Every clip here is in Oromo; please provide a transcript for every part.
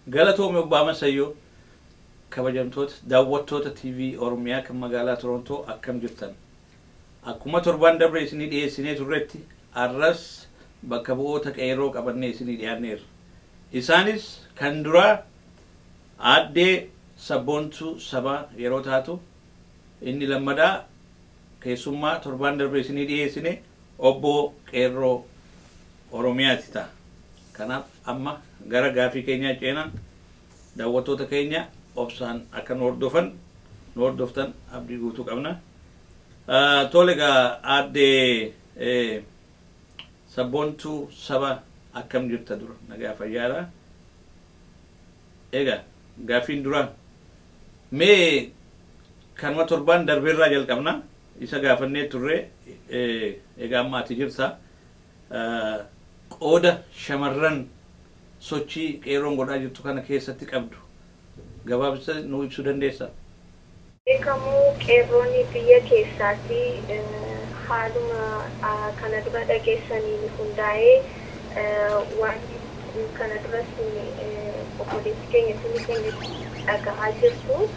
Galatoomi Obbo Ahmad Sayyoo. Kabajamtoota daawwattoota TV Oromiyaa kan magaalaa Torontoo, akkam jirtan? Akkuma torban dabre isinii dhiyeessinee turretti, arras bakka bu'oota qeerroo qabannee isinii dhiyaanneerra. Isaanis kan duraa Aaddee Sabboontuu Sabaa yeroo taatu, inni lammadaa keessummaa torbaan darbe isinii dhiyeessine Obbo Qeerroo Oromiyaati ta'a. Kanaaf amma gara gaafii keenyaa ceenaa. Daawwattoota keenya obsaan akka nu hordofan, nu hordoftan abdii guutuu qabna. Tole egaa, Aaddee Sabboontuu Saba, akkam jirta dura? Nagaa fayyaadha? Egaa gaaffiin duraa mee kanuma torbaan darbeerraa jalqabna. Isa gaafannee turre. Egaa amma ati jirta. Qooda shamarran sochii qeerroon godhaa jirtu kana keessatti qabdu gabaabsa nuu ibsuu dandeessaa? Beekamu qeerroon biyya keessaati haaluma kana dura dhageessaniin hundaa'ee, waan kana duras obboleessi keenya isin keenya dhagahaa jirtu.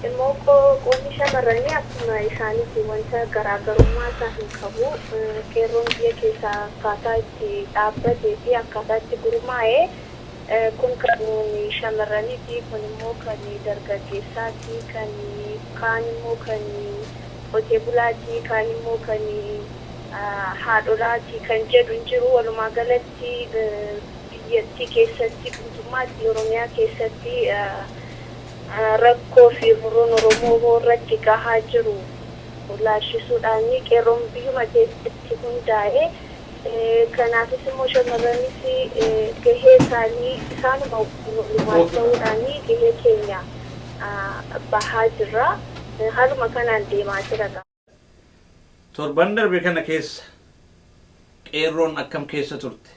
Immoo qoonni shamarranii akkuma isaaniiti, wanta garaagarummaa isaa hin qabu. Qeerroon biyya keessaa akkaataa itti dhaabbatee fi akkaataa itti gurmaa'e, kun kan shamarraniiti, kun immoo kan dargaggeessaati, kan kaan immoo kan qotee bulaati, kaan immoo kan haadholaati kan jedhu hin jiru. Walumaa galatti biyyattii keessatti, guutummaatti Oromiyaa keessatti rakkoo fi roorroon Oromoo irratti gahaa jiru laalchisuudhaan qeerroon biyyuma keessatti hundaa'e. Kanaafis immoo shamarranis gahee isaanii isaanuma walumaan ta'uudhaan gahee keenya bahaa jirra. Haaluma kanaan deemaa jira. Torban darbe kana keessa qeerroon akkam keessa turte?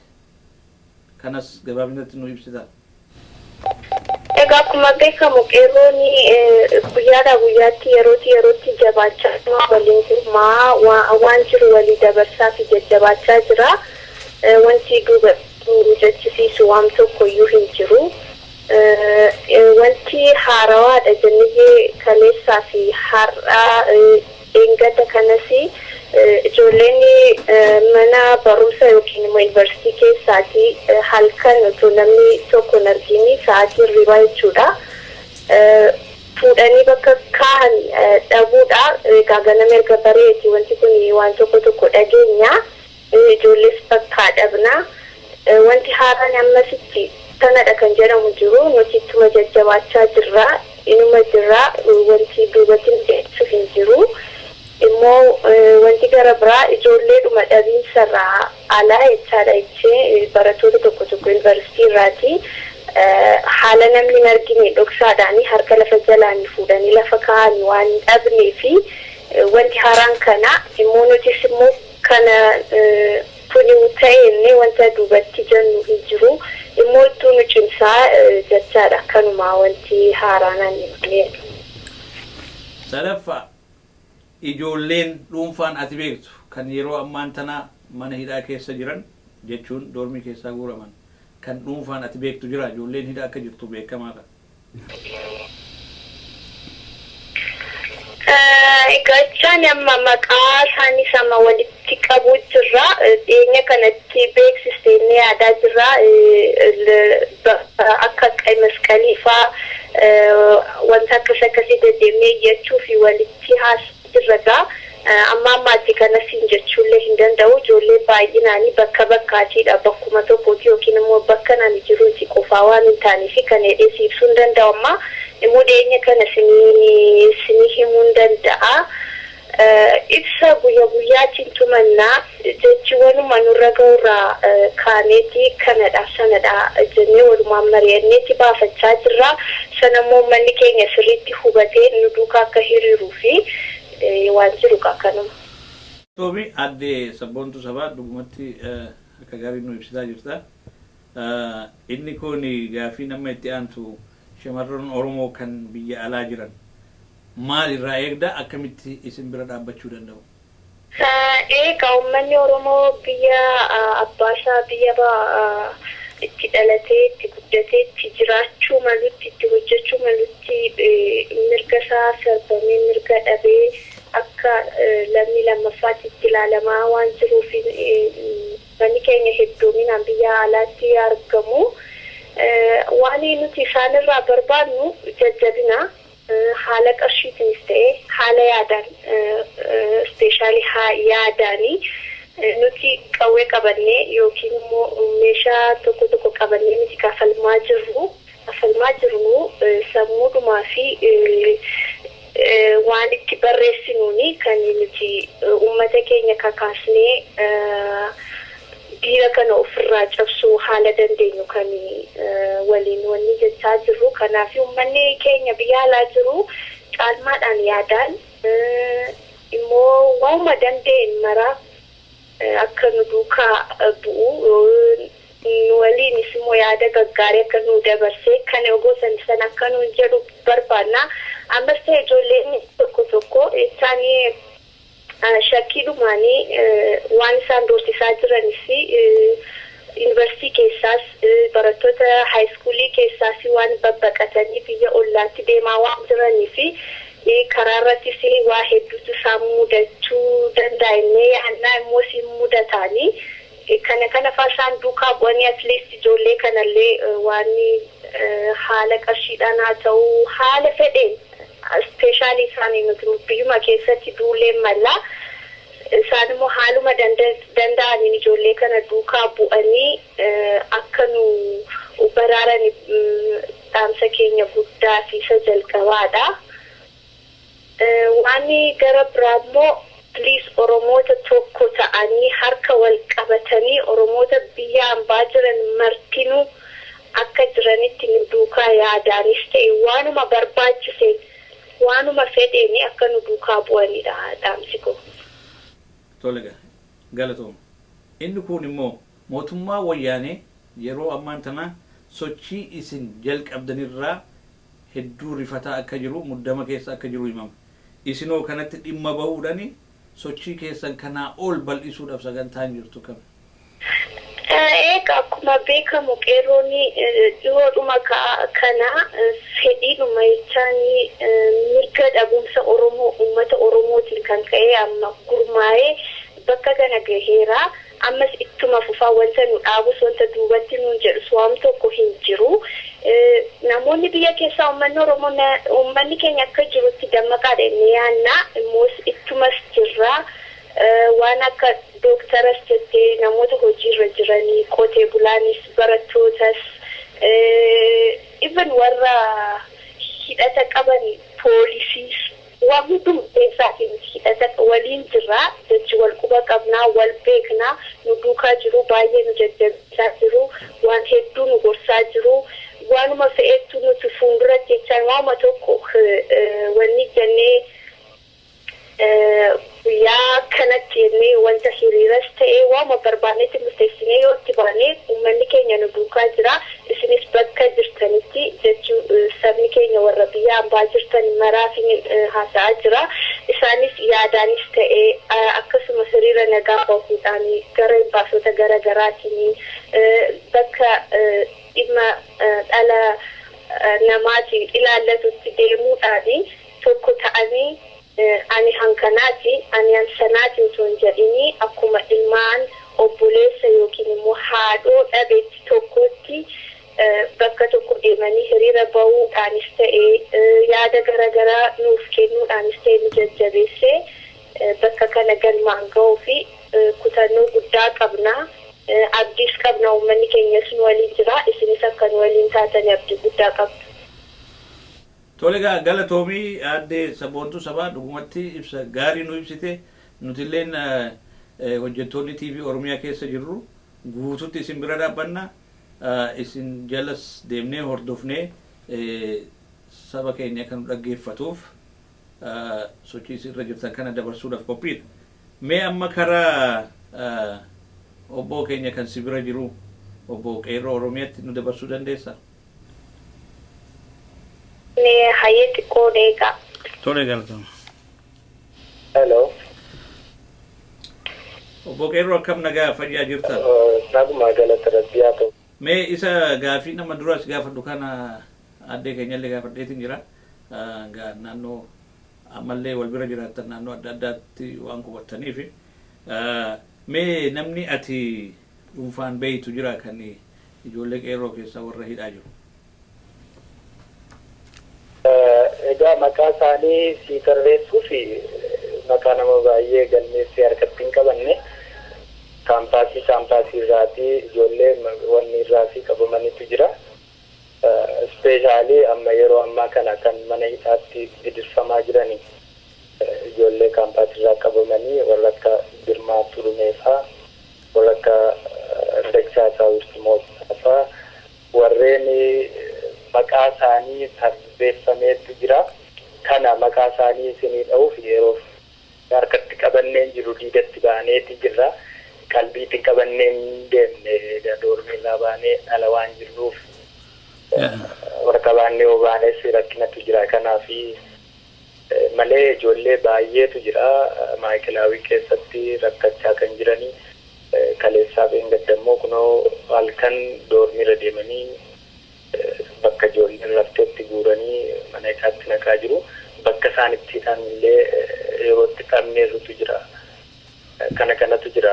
Kanas gabaabinatti nu ibsitaa? Egaa akkuma beekamu qeerroon guyyaadhaa guyyaatti, yerootii yerootti jabaachaa, waliin gurmaa'aa, waan jiru walii dabarsaa fi jajjabaachaa jira. Wanti duuba nu jechisiisu waan tokko iyyuu hin jiru. Wanti haarawaadha jennee kaleessaa fi har'aa dheengadda kanas ijoolleen mana barumsa yookiin immoo yuunivarsiitii keessaati halkan otoo namni tokko hin argin, sa'aatii hirribaa jechuudha, fuudhanii bakka kaahan dhabuudha. Egaa ganama erga bareeti wanti kun waan tokko tokko dhageenya. Ijoollees bakkaa dhabna. Wanti haaraan ammasitti kanadha kan jedhamu jiru. Nuti ittuma jajjabaachaa jirra. Inuma jirra. Wanti duubatti nu deebisu hin jiru. Immoo wanti gara biraa ijoolleedhuma dhabiinsarraa alaa jechaadha jechee, barattoota tokko tokko yuunivarsiitii irraati haala namni hin argine dhoksaadhaan harka lafa jalaan fuudhanii lafa kaa'an waan hin dhabnee fi wanti haaraan kana. Immoo nutis immoo kana kuni ta'e wanta duubatti jennu hin jiru. Immoo ittuu nu cimsaa jechaadha. Kanuma wanti haaraan ani. Sadaffaa, ijoolleen dhuunfaan ati beektu kan yeroo ammaan tana mana hidhaa keessa jiran, jechuun doormii keessaa guuraman, kan dhuunfaan ati beektu jira? Ijoolleen hidhaa akka jirtu beekamaadha. Egaa isaan amma maqaa isaanii sama walitti qabu jirra. Dhiyeenya kanatti beeksistee yaadaa jirra. Akka ቀይ መስቀልii faa wanta akkas akkasii deddeemnee iyyachuu fi walitti haasa'aa jirra gaa. Amma ammaatti kana siin jechuullee hin danda'u. Ijoollee baay'inaanii bakka bakkaatiidha. Bakkuma tokkooti yookiin immoo bakka nani jiruuti qofaa waan hin taanee fi kan hedhee si ibsuu hin danda'u amma. Immoo dhiyeenya kana sinii himuu hin danda'a. Ibsa guyya guyyaatiin tumannaa jechiiwwanuma nurra ga'urraa kaaneeti kanadha sanadha jennee walumaan mari'anneeti baafachaa jirra. Sanammoo uummanni keenya sirriitti hubatee nu duukaa akka hiriiruu fi waan jiru kanuma. Toomi, addee Sabboontuu Sabaa, dhugumatti akka gaarii nu ibsitaa jirta. Inni kun gaafii nama itti aantu, shamarran Oromoo kan biyya alaa jiran maal irraa eegda, akkamitti isin bira dhaabbachuu danda'u? Egaa uummanni Oromoo biyya abbaasaa, biyya itti dhalatee, itti guddatee, itti jiraachuu malutti, itti hojjechuu malutti mirga isaa sarbamee, mirga dhabee, akka lammii lammaffaatti itti ilaalamaa waan jiruuf manni keenya hedduminaan biyya alaatti argamu. Waan nuti isaanirraa barbaannu jajjabina, haala qarshiitiinis ta'e haala yaadaan, especially yaadaanii. Nuti qawwee qabannee yookiin immoo meeshaa tokko tokko qabannee miti kafalmaa jirru. Kafalmaa jirru sammuudhumaa fi waan itti barreessinuuni kan nuti uummata keenya kakaasnee diina kana ofirraa cabsuu haala dandeenyu kan waliin wanni jechaa jirru. Kanaaf uummanni keenya biyya alaa jiru caalmaadhaan yaadaan immoo waanuma danda'een mara akka nu duukaa bu'u, nu waliinis immoo yaada gaggaarii akka nu dabarsee kana gosa sana akka nu jedhu barbaanna. Ammas ta'e ijoolleen tokko tokko isaanii shakkiidhumaanii waan isaan doorsisaa jiranis, yuunivarsiitii keessaas barattoota high schoolii keessaas waan babbaqatanii biyya ollaatti deemaa waan jiranii fi karaa irrattis waa hedduutu isaan mudachuu danda'a innee yaannaa, immoo si mudataanii kana kana fa'aa isaan duukaa bu'anii at least ijoollee kanallee waan haala qarshiidhaan haa ta'u, haala fedheen, especially isaanii nuti biyyuma keessatti duuleen mallaa, isaan immoo haaluma danda'aniin ijoollee kana duukaa bu'anii akka nu baraaran dhaamsa keenya guddaa fi isa jalqabaadha. Waan gara biraa immoo, please, Oromoota tokko ta'anii harka wal qabatanii Oromoota biyya hambaa jiran martinuu akka jiranitti nu duukaa yaadaanis ta'e waanuma barbaachise, waanuma fedheeni akka nu duukaa bu'anidha dhaamsi koo. Tole, galatooma. Inni kun immoo mootummaa Wayyaanee yeroo ammaan tana sochii isin jalqabdanirraa hedduu rifataa akka jiru, muddama keessa akka jiru himama. Isinoo kanatti dhimma bahuudhani sochii keessan kanaa ol bal'isuudhaaf sagantaan jirtu kam? Egaa akkuma beekamu qeerroon dhiyoodhuma kana fedhiidhuma jechaan mirga dhabuumsa Oromoo, uummata Oromootiin kan ka'e amma gurmaa'ee bakka kana gaheera. Ammas ittuma fufaa, wanta nu dhaabus, wanta duubatti nuun jedhus waan tokko hin jiru. Namoonni biyya keessaa, uummanni Oromoo, uummanni keenya akka jirutti dammaqaadha inni yaanna, immoo ittumas jirra. Waan akka dooktaras jettee, namoota hojiirra jiranii, qotee bulaanis, barattootas, even warra hidhata qaban, poolisiis, waan hunduma keessaatiin hidhata waliin jirra jechi, wal quba qabnaa, wal beeknaa, nu duukaa jiru, baay'ee nu jajjabeessaa jiru, waan hedduu nu gorsaa jiru. Waanuma fe'eettu nuti fuulduratti jechaan waanuma tokko wanni jennee guyyaa kanatti jennee wanta hiriiras ta'ee waanuma barbaannetti murteessinee yoo itti baanee uummanni keenya nu duukaa jira. Isinis bakka jirtanitti jechuu, sabni keenya warra biyya hambaa jirtan maraaf haasa'aa jira. Isaanis yaadaanis ta'ee akkasuma hiriira nagaa bahuudhaan gara imbaasota gara garaatiin bakka dhimma dhala namaatiin ilaallatutti deemuudhaan tokko ta'anii, ani hankanaati, ani hansanaati osoo hin jedhini, akkuma ilmaan obboleessa yookiin immoo haadhoo dhabeetti tokkotti bakka tokko deemanii hiriira bahuudhaanis ta'ee yaada garaagaraa nuuf kennuudhaanis ta'e nu jajjabeessee bakka kana galmaan ga'uu fi kutannoo guddaa qabna. Abdiis qabna, uummanni keenyas nu waliin jira. Isinis akka nu waliin taatan abdii guddaa qabdu. Tole egaa, galatoomii Aaddee Sabboontuu Sabaa. Dhugumatti ibsa gaarii nu ibsite. Nutilleen hojjettoonni TV Oromiyaa keessa jirru guututti isin bira dhaabbanna. Isin jalas deemnee hordofnee saba keenya kan nu dhaggeeffatuuf sochii isin irra jirtan kana dabarsuudhaaf qophiidha. Mee amma karaa obbo keenya kan si bira jiru, obbo Qeerroo Oromiyaatti nu dabarsuu dandeessaa? Hayyee, xiqqoo eegaa. Tole, galatooma. Hello. Obbo Qeerroo, akkam, nagaa fayyaa jirta? Naguma, galata Rabbii haa ta'u. Mee isa gaafii nama duras gaafadhu kana addee keenyallee gaafadheetiin jira. Naannoo ammallee wal bira jiraattan, naannoo adda addaatti waan qubattaniif, mee namni ati dhuunfaan beeytu jira kan ijoollee qeerroo keessaa warra hidhaa jiru? Egaa maqaa isaanii si tarreessuu fi maqaa nama baay'ee galmeessee harkatti hin qabanne. Kaampaasii irraatii ijoollee wanni irraatii qabamaniitu jira. Especially amma yeroo ammaa kana kan mana hidhaatti gidirfamaa jirani ijoollee kaampaasii irraa qabamanii, warra akka Girmaa Turumeefaa, warra akka Dachaasaa Wirtumoo faa, warreen maqaa isaanii tarreeffameetu jira. Kana maqaa isaanii isinii dha'uuf yeroo harkatti qabanneen jiru, diidatti baaneeti jirra. Qalbiitti qabanneen deemne, doormiirraa baanee ala waan jirruuf warra baannee yoo baanes rakkinatu jira. Kanaafi malee ijoollee baay'eetu jira Maayikilaawii keessatti rakkachaa kan jiranii. Kaleessaa gadda immoo kunoo halkan doormiirra deemanii bakka ijoolleen rafteetti guuranii mana hidhaatti naqaa jiru. Bakka isaan itti hidhan illee yeroo itti dhabneerrutu jira. Kana kanatu jira.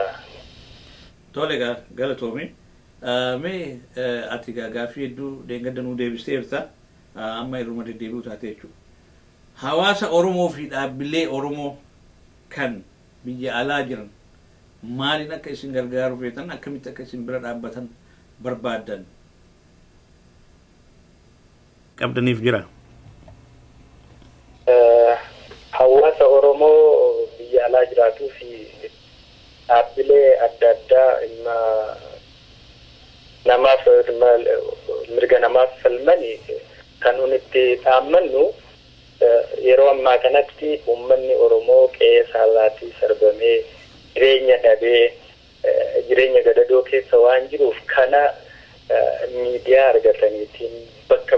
Tole egaa, galatoomi. Mee ati gaaffii hedduu deeggadda nuu deebisteerta, amma irruma deddeebi'uu taate jechuudha. Hawaasa Oromoo fi dhaabbilee Oromoo kan biyya alaa jiran maaliin akka isin gargaaruu feetan, akkamitti akka isin bira dhaabbatan barbaaddan qabdaniif jira? Hawaasa Oromoo biyya alaa jiraatuu fi dhaabbilee adda addaa dhimma namaaf, mirga namaaf falmani kan nun itti dhaammannu, yeroo ammaa kanatti uummanni Oromoo qe'ee isaarraatii sarbamee, jireenya dhabee, jireenya gadadoo keessa waan jiruuf, kana miidiyaa argataniitiin bakka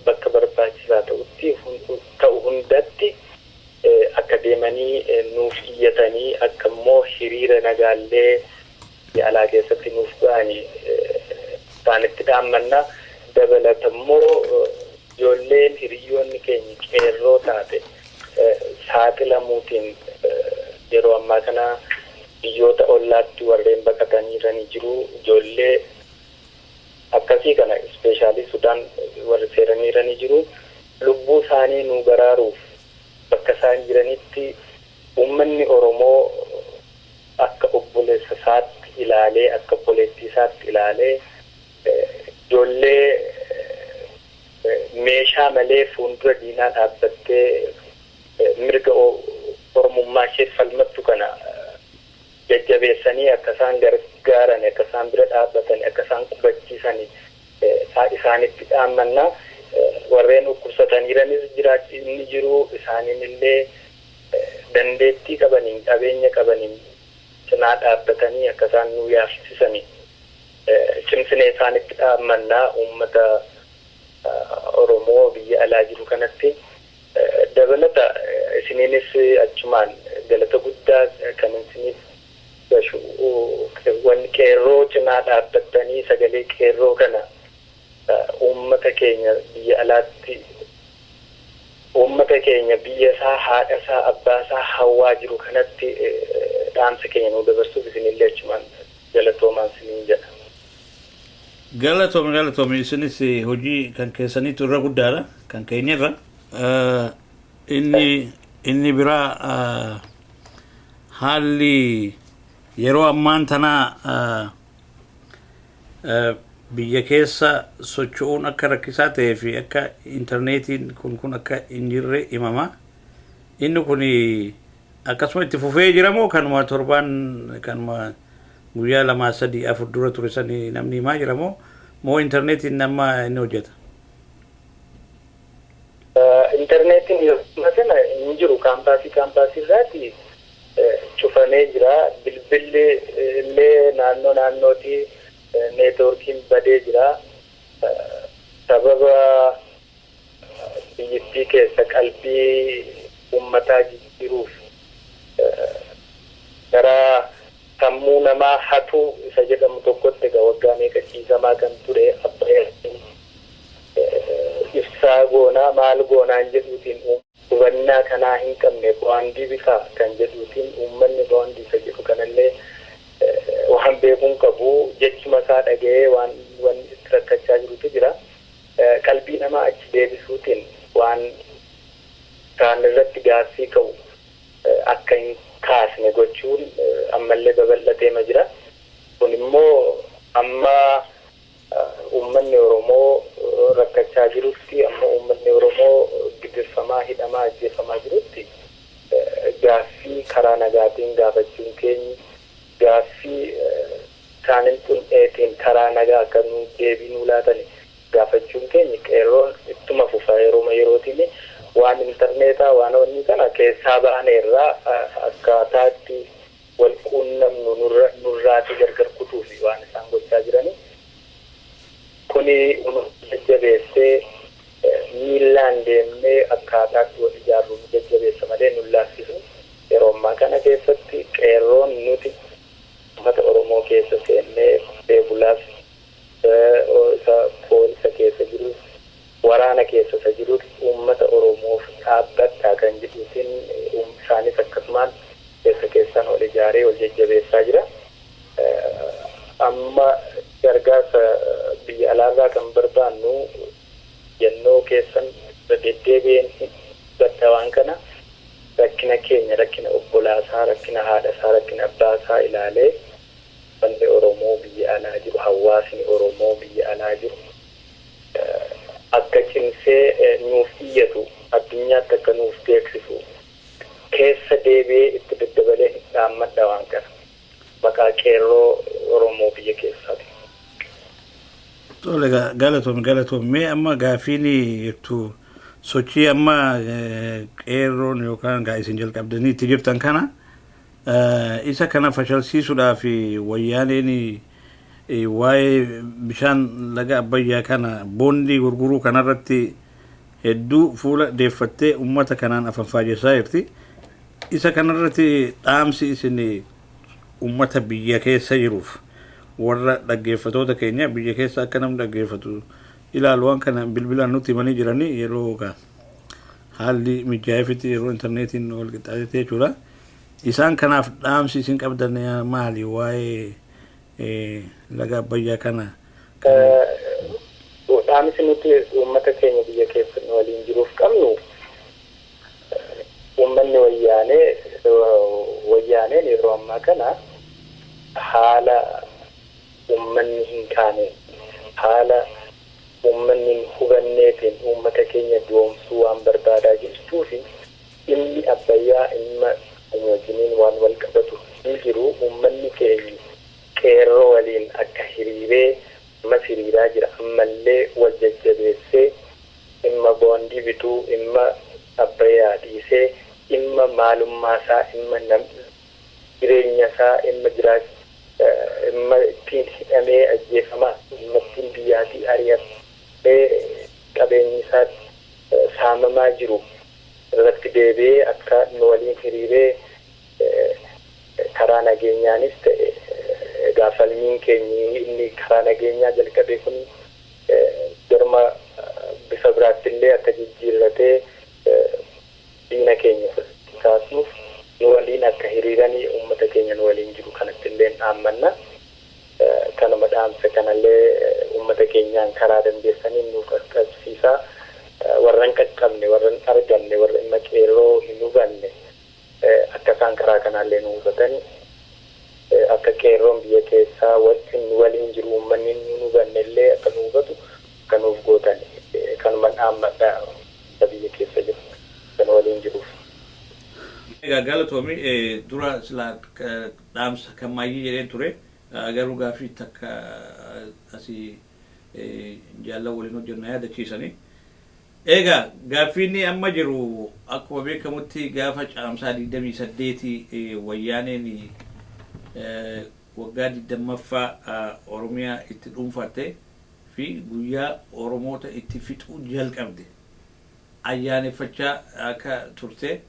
bakka barbaachisaa ta'utti ta'u hundatti akka deemanii nuuf iyyatanii, akka immoo hiriira nagaallee biyya alaa keessatti nuuf ga'anii isaanitti dhaammanna. Dabalata immoo ijoolleen hiriyyoonni keenya qeerroo taate saaxilamuutiin yeroo ammaa kana biyyoota ollaatti warreen baqatanii jiranii jiru. Ijoollee akkasii kana, especially Sudaan warri seeranii jiranii jiru. Lubbuu isaanii nu baraaruuf bakka isaan jiranitti uummanni Oromoo akka obboleessa isaatti ilaalee, akka obboleettii isaatti ilaalee, ijoollee meeshaa malee fuuldura diinaa dhaabbattee mirga Oromummaa ishee falmattu kana jajjabeessanii akka isaan gargaaran, akka isaan bira dhaabbatan, akka isaan qubachiisan isaanitti dhaammanna. Warreen dhukkubsataniiranis ni jiru. Isaaniin illee dandeettii qabaniin, qabeenya qabaniin cinaa dhaabbatanii akka isaan nu yaasisanii cimsinee isaanitti dhaammannaa uummata Oromoo biyya alaa jiru kanatti. Dabalata isiniinis achumaan galata guddaa kan isiniif gashu, wanni qeerroo cinaa dhaabbattanii sagalee qeerroo kana uummata keenya biyya alaatti, uummata keenya biyya isaa, haadha isaa, abbaa isaa hawwaa jiru kanatti dhaamsa keenya nuu dabarsuuf isinillee achumaan galatoomaan isiniin jedha. Galatoomi, galatoomi. Isinis hojii kan keessaniitu irra guddaadha kan keenyarra. Inni biraa, haalli yeroo ammaan tanaa Biyya keessa socho'uun akka rakkisaa ta'ee fi akka intarneetiin kun akka hin jirre himama. Inni kun akkasuma itti fufee jira moo kanuma torbaan kanuma guyyaa lamaa sadii afur dura ture sanii namni himaa jira moo intarneetiin nama inni hojjeta? Intarneetiin yeroo sana hin jiru, kaampaasii irraati cufamee jira. Bilbilli illee naannoo naannootii neetwoorkiin badee jira. Sababa biyyattii keessa qalbii uummataa jijjiiruuf gara sammuu namaa hatuu isa jedhamu tokkotti egaa waggaa meeqa ciisamaa kan ture, Abbayyaa ibsaa goonaa maal goonaan jedhuutiin, hubannaa kanaa hin qabne boondii bitaa kan jedhuutiin, uummanni boondii isa jedhu kanallee waan beekuun qabu, jechuma isaa dhaga'ee waan wanni itti rakkachaa jirutu jira. Qalbii namaa achi deebisuutiin waan isaan irratti gaaffii ka'u akka hin kaasne gochuun ammallee babal'ateema jira. Kun immoo amma uummanni Oromoo rakkachaa jirutti, amma uummanni Oromoo gidirfamaa, hidhamaa, ajjeefamaa jirutti, gaaffii karaa nagaatiin gaafachuun keenyi, gaaffii isaanin xun'eetiin karaa nagaa akka nu deebii nuu laatan gaafachuun keenya, qeerroon ittuma fufa yeroo yerootiin. Waan intarneetaa waan wanni kana keessaa ba'aneerraa akkaataa itti wal quunnamnu nurraati gargar kutuufi waan isaan gochaa jirani. Kuni nu jajjabeessee miillaan deemnee akkaataa itti wal ijaarru nu jajjabeessa malee nu laaffisu. Yeroo ammaa kana keessatti qeerroon nuti uummata Oromoo keessa seennee qotee bulaas, isa poolisa keessa jirus, waraana keessa isa jirus, uummata Oromoof dhaabbadha kan jedhuutiin isaanis akkasumaan keessa keessaan wal ijaaree wal jajjabeessaa jira. Amma gargaarsa biyya alaarraa kan barbaannu yennoo keessan deddeebi'een badda waan kana, rakkina keenya, rakkina obbolaasaa, rakkina haadhasaa, rakkina abbaasaa ilaalee wanni Oromoo biyya alaa jiru, hawaasni Oromoo biyya alaa jiru akka cimsee nuuf iyyatu, addunyaatti akka nuuf beeksisu keessa deebi'ee itti daddabalee dhaammadha waan kana maqaa qeerroo Oromoo biyya keessaati. Tole, galatoom, galatoom. Mee amma gaafiin jirtu, sochii amma qeerroon yookaan gaa isin jalqabdanii itti jirtan kana, isa kana fashalsiisuudhaaf wayyaaneen waa'ee bishaan laga Abbayyaa kana boondii gurguruu kanarratti hedduu fuula deeffattee ummata kanaan afanfaajessaa jirti. Isa kanarratti dhaamsi isin ummata biyya keessa jiruuf, warra dhaggeeffatoota keenya biyya keessa akka namni dhaggeeffatu ilaalu waan kana bilbilaan nutti himanii jiranii, yeroo gaa haalli mijaa'eefitti, yeroo intarneetiin wal qixxaatetti jechuudha. Isaan kanaaf dhaamsi isin qabdan maali waa'ee laga Abbayyaa kana? Dhaamsi nuti uummata keenya biyya keessa waliin jiruuf qabnu, uummanni wayyaanee, wayyaaneen yeroo ammaa kana haala uummanni hin kaane, haala uummanni hin hubanneetiin uummata keenya doomsuu waan barbaadaa jirtuu fi dhimmi Abbayyaa dhimma wajjiniin waan wal qabatu hin jiru. Uummanni keenya qeerroo waliin akka hiriiree ammas hiriiraa jira, ammallee wal jajjabeessee dhimma boondii bituu, dhimma Abbayyaa dhiisee, dhimma maalummaasaa, dhimma jireenyasaa, dhimma jiraach, dhimma ittiin hidhamee ajjeefamaa, dhimma ittiin biyyaatii ari'atee qabeenyi isaa saamamaa jiru irratti deebi'ee akka nu waliin hiriiree karaa nageenyaanis ta'e, egaa falmiin keenyi inni karaa nageenyaa jalqabe kun garuma bifa biraatti illee akka jijjiirratee diina keenya kaasnuuf nu waliin akka hiriiranii uummata keenya nu waliin jiru kanatti illee dhaammanna. Kanuma dhaamsa kanallee uummata keenyaan karaa dandeessaniin nu qaqqabsiisaa. Warra hin qaqqabne, warra hin arganne, warra dhimma qeerroo hin hubanne akka isaan karaa kanaallee nu hubatani, akka qeerroon biyya keessaa Akka waliin jiru uummanni nu hubanne illee akka nu hubatu akka nuuf gootan kanuman dhaammadha biyya keessa jiru kan waliin jiruuf. Egaa galatoomii, dura silaa dhaamsa kan maayyii jedheen ture, garuu gaafii takka asii jaallan waliin hojjennu yaadachiisanii. Egaa gaaffiin amma jiru, akkuma beekamutti gaafa Caamsaa 28 Wayyaaneen waggaa 20ffaa Oromiyaa itti dhuunfatte fi guyyaa Oromoota itti fixuu jalqabde ayyaaneffachaa akka turte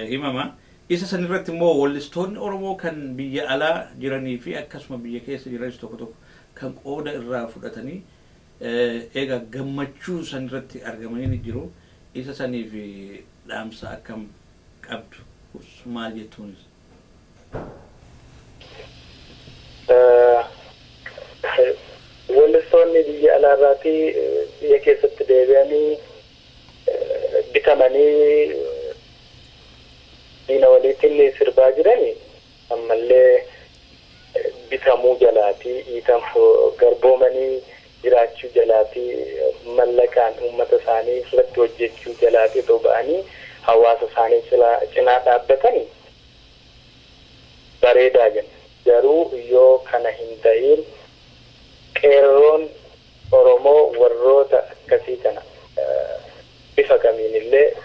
himama. Isa sanirratti immoo wallistoonni Oromoo kan biyya alaa jiranii fi akkasuma biyya keessa jiranis tokko tokko kan qooda irraa fudhatanii egaa gammachuu sanirratti argamanii ni jiru. Isa saniif dhaamsa akkam qabdu, maal jettuunis? Wallistoonni biyya alaarraatii biyya keessatti deebi'anii bitamanii diina waliitiin sirbaa jiranii ammallee bitamuu jalaatii, dhiitamuu, garboomanii jiraachuu jalaatii, mallaqaan uummata isaanii irratti hojjechuu jalaatii otoo ba'anii hawaasa isaanii cinaa dhaabbatanii bareedaa jenna. Garuu yoo kana hin ta'in, qeerroon Oromoo warroota akkasii kana bifa kamiinillee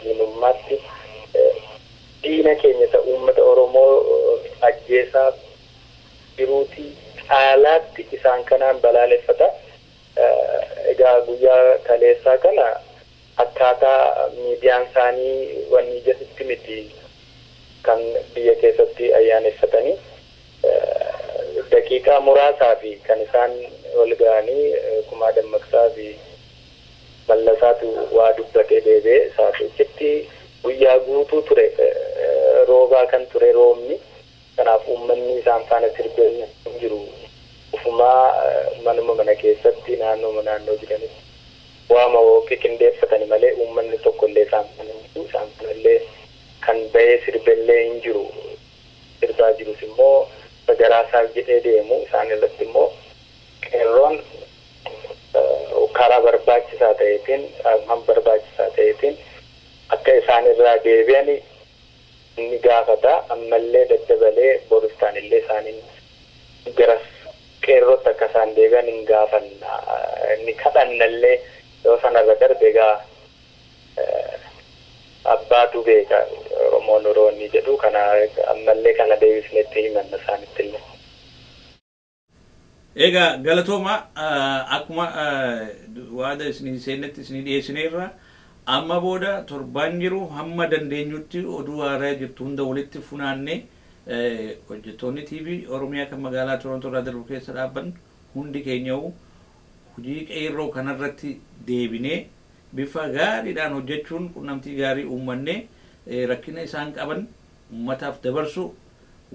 diinummaatti diina keenya isa uummata Oromoo ajjeesaa jiruutii caalaatti isaan kanaan balaaleffata. Egaa guyyaa kaleessaa kana akkaataa miidiyaan isaanii wanni jedhutti miti kan biyya keessatti ayyaaneffatanii. Daqiiqaa muraasaa fi kan isaan ol ga'anii Kumaa Dammaqsaa fi Mallasaatu waa dubbatee deebi'ee isaatitti guyyaa guutuu ture roobaa kan ture roobni. Kanaaf uummanni isaan faana sirbee hin jiru. Ufumaa manuma mana keessatti naannoo naannoo jiranitti waama qiqindeeffatani malee uummanni tokko illee isaan faana hin jiru. Isaan faana illee kan bahee sirbellee hin jiru. Sirbaa jirus immoo garaasaaf jedhee deemu. Isaan irratti immoo qeerroon karaa barbaachisaa ta'eetiin, hamma barbaachisaa ta'eetiin akka isaan irraa deebi'an ni gaafata. Ammallee daddabalee boriftaan illee isaaniin gara qeerrootti akka isaan deebi'an hin gaafanna, ni kadhannallee. Yoo sanarra darbe egaa abbaatu beeka Oromoon Oroonni jedhu kana ammallee kana deebisneetti himanna isaanitti illee. Egaa galatooma, akkuma waada isinii seennetti isinii dhiyeessineerra. Amma booda torbaan jiru hamma dandeenyutti oduu haaraa jirtu hunda walitti funaannee, hojjettoonni TV Oromiyaa kan magaalaa Torontoo irraa darbu keessa dhaabban hundi keenya'u hojii qeerroo kanarratti deebinee bifa gaariidhaan hojjechuun qunnamtii gaarii uummannee rakkina isaan qaban ummataaf dabarsu,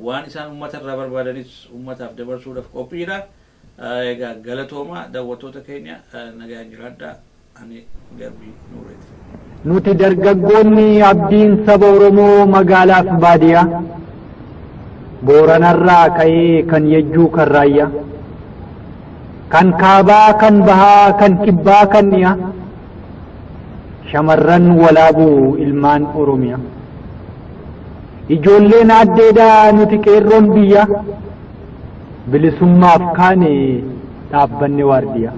waan isaan ummata irraa barbaadanis ummataaf dabarsuudhaaf qophiidha. Egaa galatooma daawwattoota keenya, nagaan jiraadhaa. Ani Garbii Nuureeti. Nuti dargaggoonni abdiin saba Oromoo magaalaaf baadiyaa, Booranarraa ka'ee kan Yejjuu, kan Raayyaa, kan kaabaa, kan bahaa, kan kibbaa, kan dhiyaa, shamarran Walaabuu, ilmaan Oromiyaa. Ijoolleen addeedhaa, nuti qeerroon biyyaa bilisummaaf kaane dhaabbanne waardiyaa.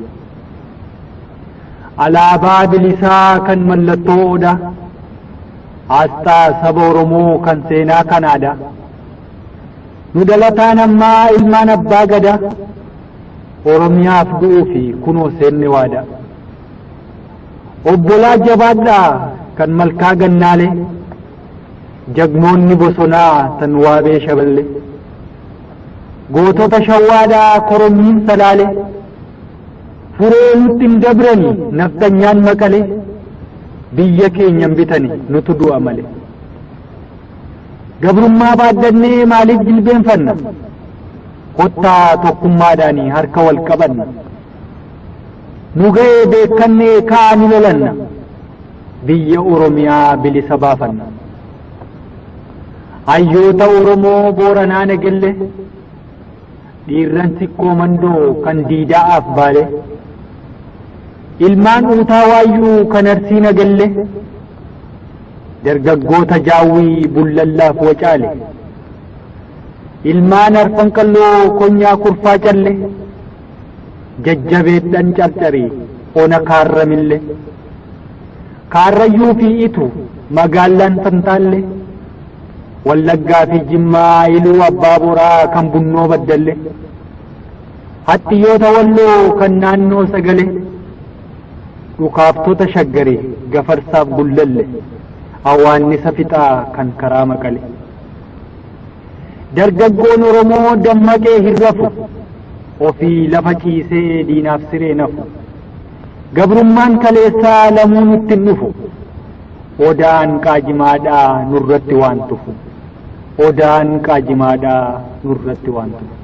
Alaabaa bilisaa kan mallattoo odaa, asxaa saba Oromoo kan seenaa kanaadha. Nu dhalataan ammaa ilmaan abbaa gadaa Oromiyaaf du'uu fi kunoo seenne waada. Obbolaa jabaadhaa kan malkaa gannaalee, jagnoonni bosonaa tan Waabee Shaballee, gootota Shawwaadhaa korommiin Salaalee, furee nutti hin dabrani nafxanyaan Maqalee, biyya keenya hin bitani nutu du'a malee. Gabrummaa baaddannee maaliif jilbeenfanna? Kottaa tokkummaadhaan harka wal qabanna. Nu ga'ee beekannee ka'aa ni lolanna. Biyya Oromiyaa bilisa baafanna. Hayyoota Oromoo Booranaa Nagellee, Dhiirran Sikkoo Mandoo kan Diidaa'aaf Baale, ilmaan Uutaa Waayyuu kan Arsii Nagalle, dargaggoota Jaawwii Bullallaaf Wacaale, ilmaan Arfan Qalloo Konyaa Kurfaa Calle, jajjabeedhan Carcarii ona Kaarramille, Kaarrayyuu fi Itu magaallaan Fantaalle, Wallaggaa fi Jimmaa Iluu Abbaa Boraa kan Bunnoo Baddalle, haxxiyyoota Walloo kan naannoo Sagale, dhukaaftota Shaggarii Gafarsaaf Gullalle, hawaannisa fixaa kan karaa Maqale. Dargaggoon Oromoo dammaqee hin rafu, ofii lafa ciisee diinaaf siree nafu. Gabrummaan kaleessaa lamuu nutti hin dhufu. Odaan qaajimaadhaa nurratti waan tufu. Odaan qaajimaadhaa nurratti waan tufu.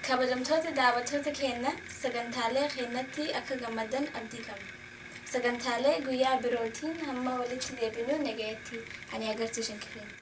Kabajamtoota daawwattoota keenya, sagantaalee keenyatti akka gammaddan abdii qabna. Sagantaalee guyyaa birootiin hamma walitti deebinu nagayetti. Ani Agartuu Shankifeeti.